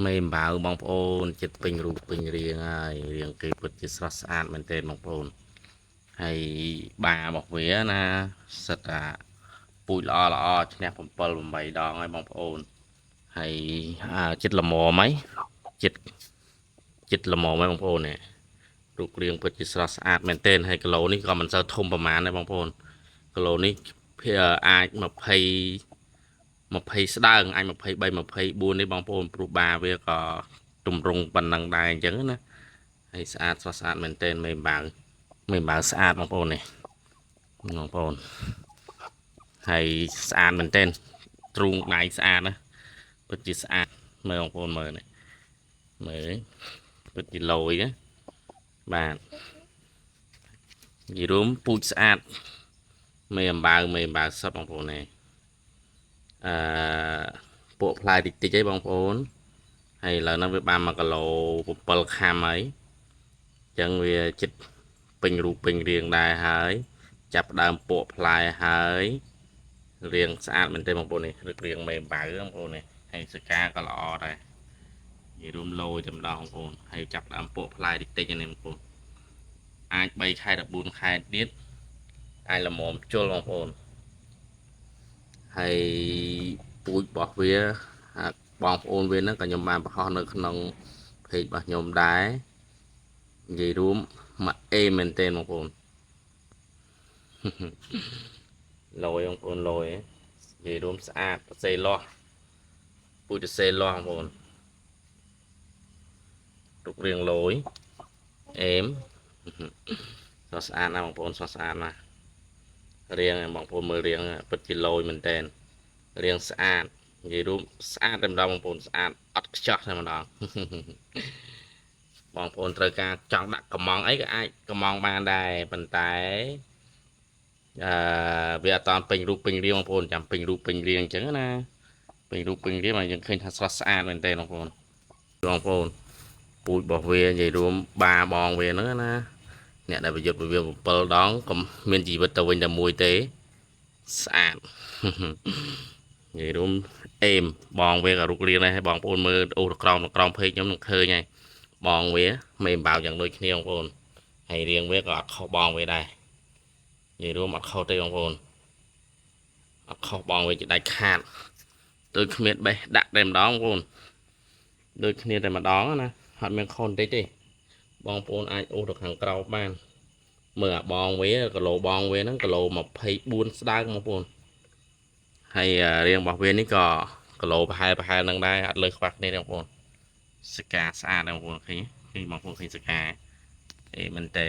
មេអំបៅបងប្អូនចិត្តពេញរូបពេញរាងហើយរាងគេពិតជាស្រស់ស្អាតមែនទែនបងប្អូនហើយបារបស់វាណាសិតតាពូជល្អល្អឈ្នះ7 8ដងហើយបងប្អូនហើយចិត្តល្មមហើយចិត្តចិត្តល្មមហើយបងប្អូននេះរូបរាងពិតជាស្រស់ស្អាតមែនទែនហើយគីឡូនេះក៏មិនសូវធំប្រហែលដែរបងប្អូនគីឡូនេះអាច20 20ស្ដើងអាច23 24នេះបងប្អូនព្រោះបាវាក៏ទម្រង់ប៉ុណ្ណឹងដែរអញ្ចឹងណាហើយស្អាតស្រស់ស្អាតមែនទែនមេអំបៅមេអំបៅស្អាតបងប្អូននេះបងប្អូនហើយស្អាតមែនទែនទ្រូងដៃស្អាតណាពិតជាស្អាតមើលបងប្អូនមើលនេះមើលពិតជាលយណាបាទនិយាយរួមពូជស្អាតមេអំបៅមេអំបៅសុទ្ធបងប្អូននេះអឺពួកផ្លែតិចតិចអីបងប្អូនហើយឥឡូវហ្នឹងវាបាន1គីឡូ7ខាំហើយអញ្ចឹងវាចិត្តពេញរូបពេញរាងដែរហើយចាប់ដើមពួកផ្លែហើយរាងស្អាតមែនទេបងប្អូននេះឬរាងមេអំបៅបងប្អូននេះហើយសកាក៏ល្អដែរនិយាយរួមលយតែម្ដងបងប្អូនហើយចាប់ដើមពួកផ្លែតិចតិចនេះបងប្អូនអាច3ខែដល់4ខែទៀតអាចល្មមជុលបងប្អូនហើយពូជរបស់វាបងប្អូនវាហ្នឹងក៏ខ្ញុំបានបង្ហោះនៅក្នុង page របស់ខ្ញុំដែរនិយាយរួមមកអេមែនទែនបងប្អូន លយបងប្អូនលយនិយាយរួមស្អាតប្រសេលាស់ពូជសេលាស់បងប្អូនរូបរាងលយអេមស្រស់ស្អាតណាស់បងប្អូនស្រស់ស្អាតណាស់រាងបងប្អូនមើលរាងពិតជាលយមែនទែនរាងស្អាតនិយាយរួមស្អាតតែម្ដងបងប្អូនស្អាតអត់ខ្ចោះតែម្ដង បងប្អូនត្រូវការចង់ដាក់កំងអីក៏អាចកំងបានដែរប៉ុន្តែអឺវាអត់តាន់ពេញរូបពេញរាងបងប្អូនចាំពេញរូបពេញរាងអញ្ចឹងណាពេញរូបពេញរាងមកយើងឃើញថាស្រស់ស្អាតមែនទែនបងប្អូនបងប្អូនពូជរបស់វានិយាយរួមបាបងវាហ្នឹងណាអ្នកដែលប្រយុទ្ធវា7ដងកុំមានជីវិតទៅវិញតែមួយទេស្អាត និយាយរួមអេមបងវាក៏រូបរាងដែរហើយបងប្អូនមើលអូសក្រោមក្រោម page ខ្ញុំនឹងឃើញហើយបងវាមេអំបៅយ៉ាងដូចគ្នាបងប្អូនហើយរៀងវាក៏អត់ខុសបងវាដែរនិយាយរួមអត់ខុសទេបងប្អូនអត់ខុសបងវាជាដាច់ខាតដូចគ្មានបេះដាក់តែម្ដងបងប្អូនដូចគ្នាតែម្ដងណាអត់មានខុសបន្តិចទេបងប្អូនអាចអូសទៅខាងក្រៅបានមើលអាបងវាគីឡូបងវាហ្នឹងគីឡូ24ស្ដើងបងប្អូនហើយរៀងរបស់វានេះក៏គីឡូប្រហែលប្រហែលនឹងដែរអត់លើខ្វះគ្នាទេបងប្អូនសកាស្អាតដែរបងប្អូនឃើញឃើញបងប្អូនឃើញសកាអេមែនតើ